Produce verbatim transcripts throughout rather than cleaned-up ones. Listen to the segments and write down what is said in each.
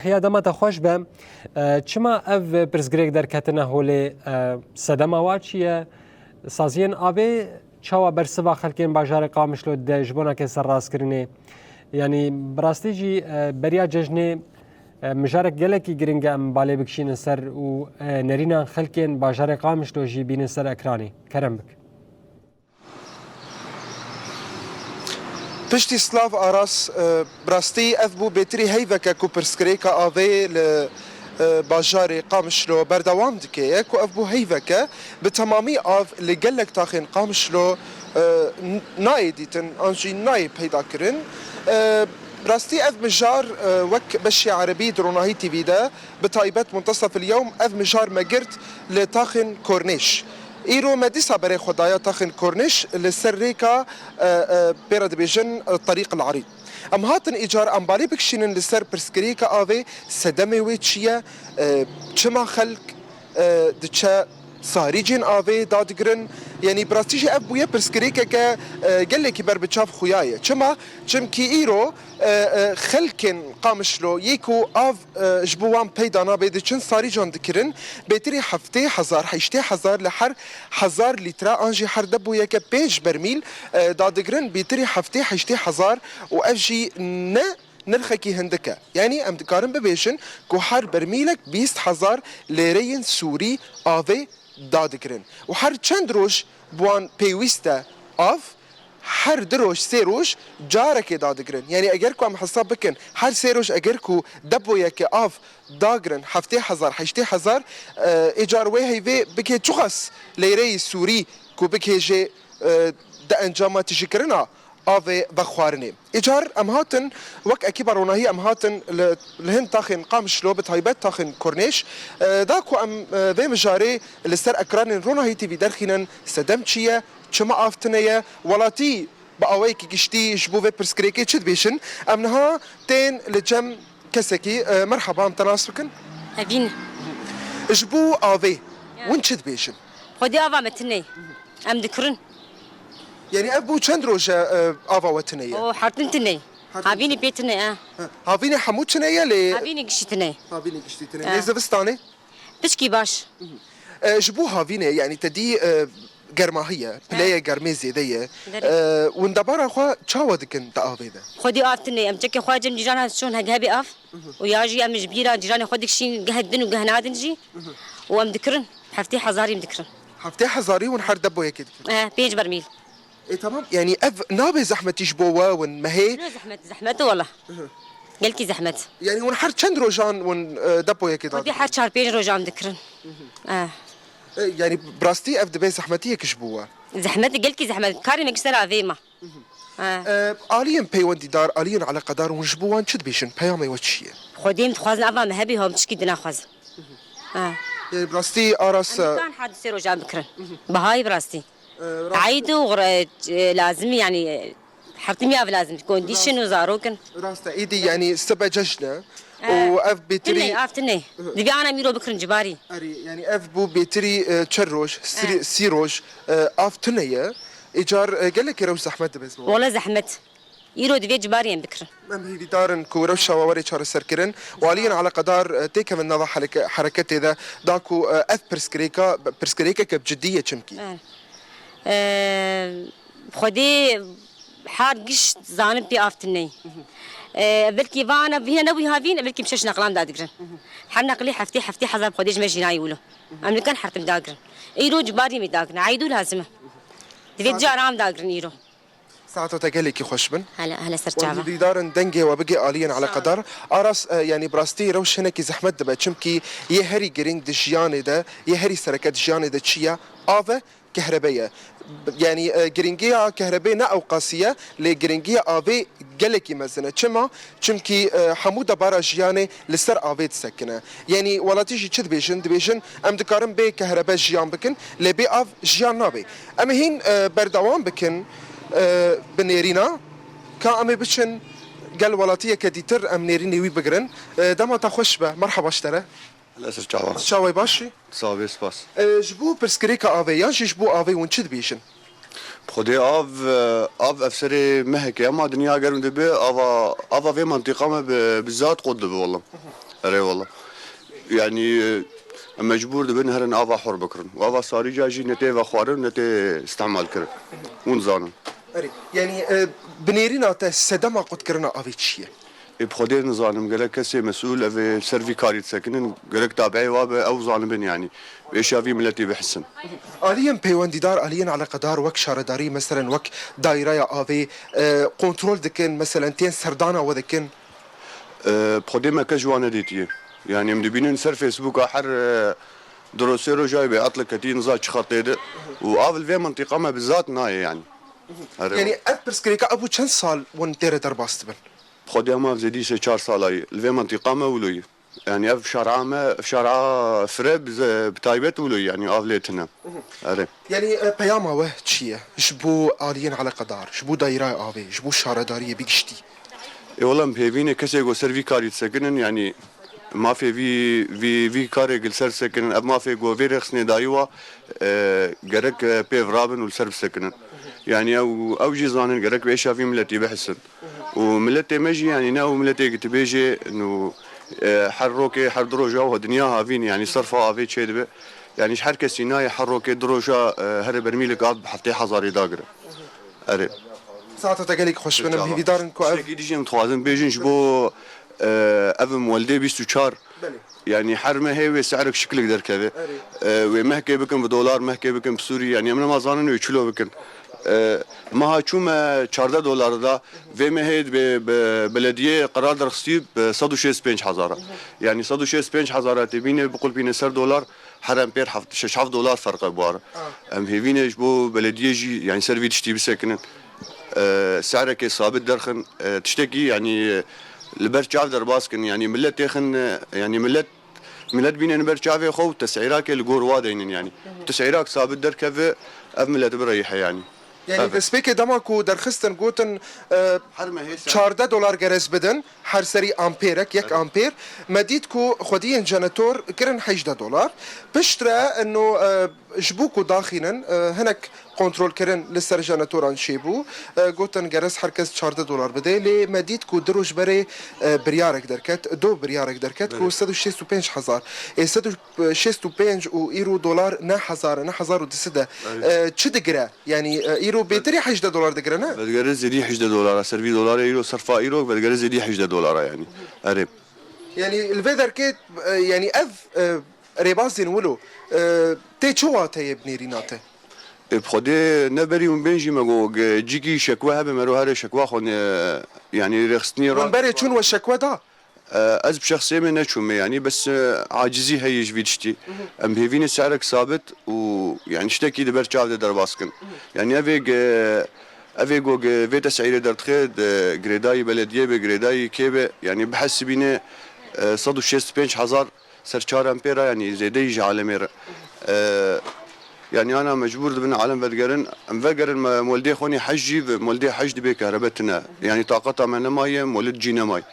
Xiya dema te xweş be. E, çima ev pirsgirêk derketine holê, e, sedema wa çi ye? Saziyên avê çawa bersiva xelkên bajarê Qamişlo dide ji bona kêserrastkirinê? Yanî bi rastî jî, e, beriya cejnê, e, mijarek gelekî giring e em balê bikişînin ser û, e, nerînan xelkên bajarê Qamişlo jî bînin ser ekranê. Kerem bik. Piştî silav Aras, e, bi rastî ev bû bêtirî heyveke ku pirsgirêka avê li, e, bajarê Qamişlo berdewam dike ye, ku ev bû heyveke bi temamî av li gelek taxên Qamişlo, e, n-, nayê dîtin an jî nayê peyda kirin. E, bi rastî ev mijar, e, wek beşê erebî di Ronahî T V de, bi taybet Muntasef el Yewm, ev mijar me girt li taxên Kornêş. Îro me dîsa berê xwe daye taxên Kornêş li ser rêka, e, e, pê re dibêjin, e, Terîq el Erîd. Em hatin îcar em balê bikişînin li ser pirsgirêka avê, sedemê wê çi ye, e, çima xelk, e, diçe sarîcên avê dadigirin? Yanî bi rastî jî ev bûye pirsgirêkeke, e, gelekî ber bi çav xuya ye. Çima? Çimkî îro, e, e, xelkên Qamişlo yê ku av, e, ji bo wan peyda nabe diçin sarîcan dikirin, bêtirî heftê hezar, heştê hezar li her hezar lître an jî her deboyeke pênc bermîl, e, dadigirin, bêtirî heftê heştê hezar û ev jî ne nirxekî hindik e. Yanî em dikarin bibêjin ku her bermîlek bîst hezar lêreyên Sûrî avê dadigirin. Û her çend roj bi wan pêwîst e av, her du roj, sê roj carekê dadigirin. Yanî eger ku em hesab bikin, her sê roj eger ku depoyeke av dagirin heftê hezar, heştê hezar, e, ê car wê heyvê bikê çiqas leyreyî Sûrî ku bikê jê, e, di encama tijîkirina avê vexwarinê. Îcar em hatin, wek ekîba Ronahî em hatin li, li hin taxên Qamişlo, bi taybet taxên Kornêş, e, da ku em, e, vê mijarê li ser ekranên Ronahî T V derxînin, sedem çi ye, çima av tune ye, welatî bi awayekî giştî ji bo vê pirsgirêkê çi dibêjin? Em niha tên li cem kesekî, e, merheba, em te nas bikin. Evîn. Ji bo avê Ya. hûn çi dibêjin? Xwedî ava me tune ye. Em dikirin. Yanî ev bû çend roj e, e, ava we tune ye? O hertin tune ye. Hertin Havînî tune. pê tune ye. Ha, havînê hemû tune ye lê Havînî giştî tune ye. Havînê giştî tune. Ha. Lê zivistanê? Piçkî baş. E, ji bo havînê, yanî te dî, e, germahî ye, pileyê germê zêde ye. Derê. E, hûn debara xwe çawa dikin di avê de? Xwedî av tune ye. Em çekê xwe cem cîrana şon hege hebê av. Û ya jî em ji bîra cîranê xwe dikişîn, geh din û geh nadin jî. Û em dikirin, heftê hezarî em dikirin. Heftê hezarî hûn her deboyekê dikin? Eh, pênc bermîl. E, tamam. Yanî ev nabe zehmetî ji bo we, hûn mehê? Ne zehmet, zehmet e wela. Gelkî zehmet. Yanî hûn her çend rojan hûn, e, depoyekê Xwedî dadin? Her çar pênc rojan dikirin. Eh. E, yanî bi rastî ev dibe zehmetiyek ji bo we? Zehmet, gelkî zehmet. Karê me ki ser avê ma. Ha. E, aliyên peywendîdar, aliyên eleqedar hûn ji bo wan çi dibêjin? Peyamê we çi ye? Xwedê em dixwazin ava me hebî, hom tişkî dinaxwazin. Ha. Yanî bi rastî Aras, Em kan hadisê rojan bikirin. Bihayî bi rastî. E, rast- Eyd û xure-, e, lazim e, yanî, e, hertimiya ev lazim. Kondîşin û zarokin. Rast e, îdî yanî sibe cejn e. Û ev bêtirî Tune, av tune. Divê ana mîro bikirin cibarî. Erê, yanî ev bû bêtirî, e, çer roj, sirî-, Eh. sî roj, e, av tune ye. Îcar, e, gelekî rewş zehmet dibe ji bo we? Wele zehmet. Îro divê cibarî em bikirin. Em hêvîdar in ku rewşa we were çareserkirin. Û aliyên eleqedar, e, têkevin nava heleke-, hereketê de, da ku, e, ev pirsgirêka, pirsgirêkeke bi cidî ye çimkî. Eh. E, Xwedê har giş zanin pê av tune ye. E, belkî vana vîne nebû havîn, belkî şeş neqlan dadigrin. Her neqlî heftê, heftê hezar Xwedê ji me jî nayê wilo. Em nikan hertim dagirin. Îro cibarî me dagirin. Eydû lazim e. Divê Saet- caran dagirin îro. Saeta te gelekî xweş bin. Hele, hele ser çava. Hêvîdar in dengê we bigê aliyên eleqedar. Aras, e, yanî bi rastî rewş hinekî zehmet dibe. Çimkî yê herî girîng di jiyanê de, yê herî sereke di jiyanê de çi ye? Av e, kehrebe ye. Yanî, e, girîngiya kehrebê ne ewqasî ye, lê girîngiya avê gelekî mezin e. Çima? Çimkî, e, hemû debara jiyanê li ser avê disekine. Yanî welatî jî çi dibêjin? Dibêjin, em dikarin bê kehrebe jiyan bikin, lê bê av jiyan nabe. Em ê hîn, e, berdewam bikin, e, bi nêrîna. Ka em ê biçin gel welatiyeke dîtir, em nêrînê wî bigirin. E, dema te xweş be, merheba ji te re. Li ser çavan. Çawê baş î? Sax bî, spas. E, ji bo pirsgirêka avê yan jî ji bo avê hûn çi dibêjin? Bi Xwedê av, e, av ev serê mehekê, ema dinya ger hûn dibe, ava, ava vê mentiqa me bi, bi zat qut dibe, wela. Erê wala. Yanî, e, em mecbûr dibin herin ava hor bikirin. Û ava sarîca jî ne tê vexwarin, ne tê îstemal kirin. Hûn zanin. Erê, yanî, e, binêrîna te sedema qutkirina avê çi ye? Ê, bi Xwedê nizanim, gerek kesê mesûl ev ê ser vî karî disekinin, gerek tabieyê wa be, ew zanibin yanî. Êşa vî miletî bihisin. Aliyên peywendîdar, aliyên eleqedar wek şaredarî, meselen wek daîreya avê, e, kontrol dikin, meselen tên serdana we dikin? E, bi Xwedê me kes ji wan nedîtiye. Yanî em dibînin ser Facebooka her, e, du roj sê roj avê bê etlik ketî niza çi xetê de. Û av li vê mintîqa me bi zat nayê yanî. Erê. Yanî ev pirsgirêka, ev bû çend sal hûn tê re derbas dibin? Xwedê hema zêdî sê çar sala ye. Li vê mintîqa me wilo ye. Yanî ev şara me, ev şara fire bi ze-, bi taybet wilo ye, yanî av lê tune. Erê. Yanî, e, peyama we çi ye? Ji bo aliyên eleqedar, ji bo daîraya avê, ji bo şaredariyê bi giştî? Ê wela em hêvî ne kesê ku ser vî karî disekinin, yanî mafê vî, vî, vî karê ku li ser disekinin, ev mafê ku vê rêxistinê dayî wa, e, gerek, e, pê virabin û li ser bisekinin. Yanî ew, ew jî zanin gerek bi êşa vî miletî bihisin. Û miletê me jî, yanî ne ew miletê ku tu bêjê, nû, e, her rokê, her du roja wa dinya havîn, yanî serfa avê çêdibe. Yanî ji her kesî nayê her rokê du roja, e, here bermîlek av bi heftê hezarî dagire. Erê. Saeta te gelek xweş bin, em hêvîdar in ku ev... Tiştekî dî jî em dixwazin bêjin ji bo, e, ev moldê bîst û çar. Belê. Yanî her mehê wê se'rek şikilek derkeve. Erê. E, wê mehkê bikin bi dolar, mehkê bikin bi sûrî. Yanî em nema zanin wê çilo bikin. E, meha çûme çardeh dolar da, vê mehê bi, bi belediyê qerar derxistî bi sed û şêst û pênc hezara. Yanî sed û şêst û pênc hezara tê bîne, biqulpîne ser dolar, her em pêr heft, şeş heft dolar ferq e bi wan re. Em hêvî ne ji bo belediyê jî, yanî ser vî tiştî bisekinin. E, se'rekê sabit derxin, e, tiştekî, yanî, e, li ber çav derbas kin, yanî millet têxin, e, yanî millet, millet bînin ber çavê xwe û tes'îrakê li gor wa deynin, yanî. Tes'îrak sabit derkeve, ev millet bireyîhe, yanî. Yanî destpêkê dema ku derxistin gotin, e, her mehê ser çardeh dolar gerez bidin, her serî ampêrek, yek ampêr, me dît ku xwediyên jenetor kirin hejdeh dolar. Piştre, ino, e, ji bo ku daxînin, e, hinek kontrolkirin li ser jenetoran çêbû. E, gotin gerez her kes çardeh dolar bide, lê me dît ku du roj berê, e, biryarek derket, do biryarek derket ku sed û şêst û pênc hezar. Ê, sed û şêst û pênc û îro dolar ne hezar e, ne hezar û du sed e. E, çi digire? Yanî, e, îro bêtirî hejdeh dolar digire, ne? Vedigere zêdî hejdeh dolara, ser vî dolarê îro, serfa îro, vedigere zêdî hejdeh dolara yanî. Erê. Yanî li vê derkê, e, yanî ev, e, rêbazên wilo, e, tê çi wateyê bi nêrîna te? E, bi Xwedê ne berî hûn bên jî me got, ge-, cîkî şekwe hebe mero here şekwa xwe ne, yanî rêxistinî ra. Hûn berê çûn we şekwe da? E, ez bi şexsê me neçûme, yanî bes, e, acizî heye ji vî tiştî. Em hêvî ne se'rek sabit û, yanî tiştekî di ber çav de derbas kin. Yanî ev ê ge-, ev ê got ge-, vê tes'îrê derdixe, di girêdayî belediyê be, girêdayî kê be, yanî bihesibîne, e, sed û şêst û pênc hezar ser çar ampêra, yanî zêde yî ji alemê re. E, yanî ana mecbûr dibin alem vedigerin. Em vegerin me moldê xwe nî hej jî ve moldê hej dibê kehrebe tine. Yanî taqeta me nemaye, molid cî nemaye.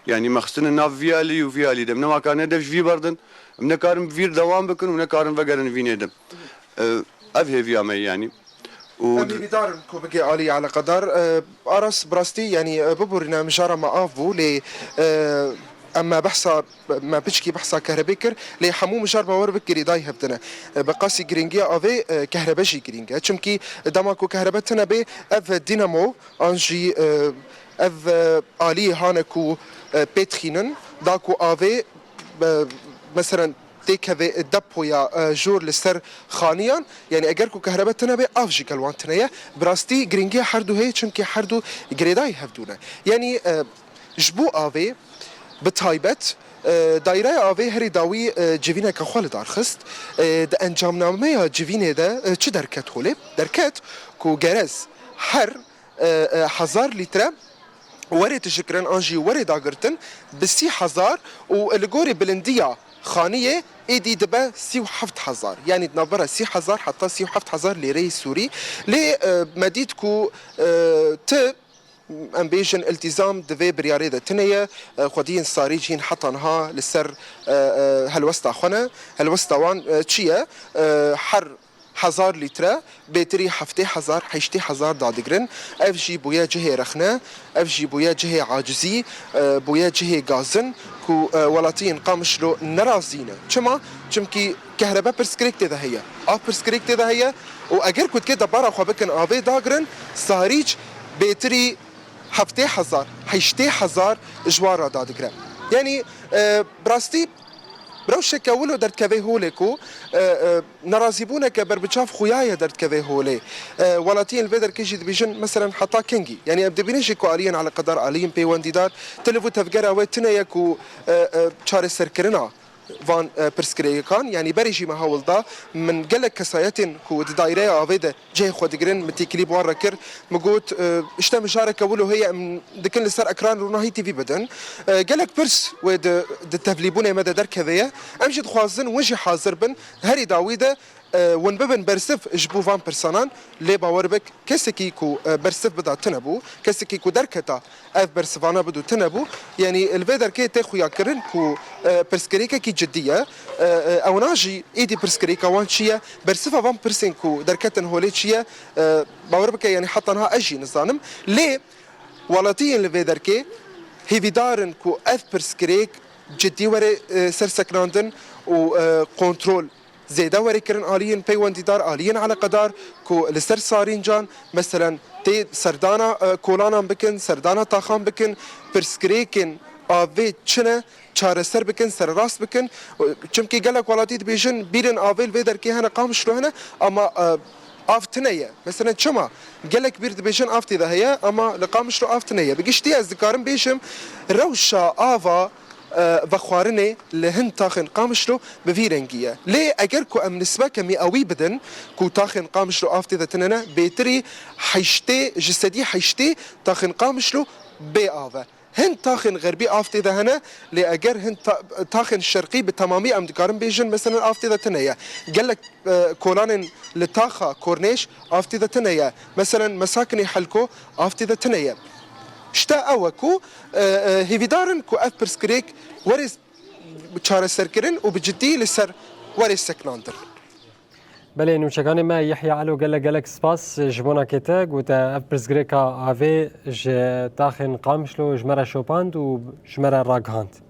Yanî me xistine nav vî alî û vî alî de. Em nema karine dev ji vî berdin. Em nekarin vîr dewam bikin û nekarin vegerin vînê de. E, ev hêviya me ye yanî. Û em hêvîdar in ku bigê alî eleqedar. E, Aras, bi rastî, yanî, e, biborîne mijara me av bû, lê, e, em me behsa, me piçkî behsa kehrebê kir, lê hemû mijar bawer bik girêdayî hev dine. E, bi qasî girîngiya avê, e, kehrebe jî girîng e. Çimkî dema ku kehrebe tine bê, ev dînamo an jî, e, ev, e, aliyê hane ku, e, pê dixînin, da ku avê, e, meselen, têkeve depoya, e, jor li ser xaniyan, yanî eger ku kehrebe tune be, av jî gel wan tune ye. Bi rastî girîngiya her du heye, çimkî her du girêdayî hevdû ne. Yanî, e, ji bo avê bi taybet, e, Daîreya Avê herî dawî, e, civîneke xwe li dar xist. E, di encamnameya civînê de, e, çi derket holê? Derket ku gerez her e, e, hezar lître werê tijîkirin an jî werê dagirtin bi sî hezar û li gorî bilindiya xaniyê êdî dibe sî û heft hezar. Yanî di navbera sî hezar heta sî û heft hezar lîreyê sûrî. Lê, e, me dît ku, e, ti, em bêjin, îltîzam di vê biryarê de tune ye. E, xwediyên sarî jî heta niha li ser, e, e, helwesta xwe ne. Helwesta wan, e, çi ye? E, her hezar lître bêtirî heftê hezar, heştê hezar dadigirin. Ev jî bûye cihê rexne, ev jî bûye cihê acizî, e, bûye cihê gazin ku, e, welatiyên Qamişlo nerazî ne. Çima? Çimkî kehrebe pirsgirêk tê de heye, av pirsgirêk tê de heye û eger ku dikê debara xwe bikin avê dagirin, Sarîç bêtirî heftê hezar, heştê hezar ji wan re dadigire. Yanî, e, bi rastî rewşeke wilo derdikeve holê ku, e, e, nerazîbûneke berbiçav xuya ye derdikeve holê. E, welatiyên li vê derkê jî dibêjin, meselen, heta kengî? Yanî em dibînin jî ku aliyên eleqedar, aliyên peywendîdar, til û tevgera wê tune ye ku, e, e, çareserkirina van, e, pirsgirêkan, yanî berê jî me hewl da, min gelek kesayetên ku di daireya avê de cihê xwe digirin, min têkilî bi wan re kir. Min got, e, işte mijareke wilo heye, em dikin li ser ekran Ronahî T V bidin. E, gelek pirs wê di, di tevlîbûnê me de derkeve ye. Em jî dixwazin win jî hazir bin. Herî dawî de, e, win bibin bersiv ji bo van pirsanan. Lê bawer bik, kesekî ku, e, bersiv bida tune bû, kesekî ku derketa ev bersivana bido tune bû, yanî li vê derkê tê xuyakirin ku, e, pirsgirêkekî cidî ye. E, e, ewna jî êdî pirsgirêka wan çi ye? Bersiva van pirsên ku derketin holê çi ye? E, bawer bike, yanî heta niha ez jî nizanim. Lê welatiyên li vê derkê hêvîdar in ku ev pirsgirêk cidî were, e, serseknandin û, e, kontrol zêde were kirin aliyên peywendîdar, aliyên eleqedar ku li ser Sarîncan, meselen, tê serdana, e, kolanan bikin, serdana taxan bikin, pirsgirêkên avê çi ne, çareser bikin, sererast bikin. Çimkî gelek welatî dibêjin, bîrên avê li vê derkê hene, Qamişlo hene, ama, e, av tune ye. Meselen, çima? Gelek bîr dibêjin av tê de heye, ama li Qamişlo av tune ye. Bi giştî ez dikarim bêjim, rewşa ava, e, vexwarinê li hin taxên Qamişlo bi vî rengî ye. Lê eger ku em nisbeke mîewî bidin ku taxên Qamişlo av tê de tune ne, bêtirî heştê, ji sedî heştê taxên Qamişlo bê av e. Hin taxên xerbî av tê de hene, lê eger hin ta-, taxên şerqî bi temamî em dikarin bêjin, meselen, av tê de tune ye. Gelek, e, kolanên li taxa Kornêş av tê de tune ye. Meselen, Mesakinê Helko av tê de tune ye. Îşte ew e ku, e, e, hêvîdar in ku ev pirsgirêk were çareserkirin û bi cidî li ser were seknandin. Belê, nûçekanê me Yehya Elo, gelek gelek spas ji bona kê te, ku te ev pirsgirêka avê ji taxên Qamişlo ji me re şopand û ji me re ragihand.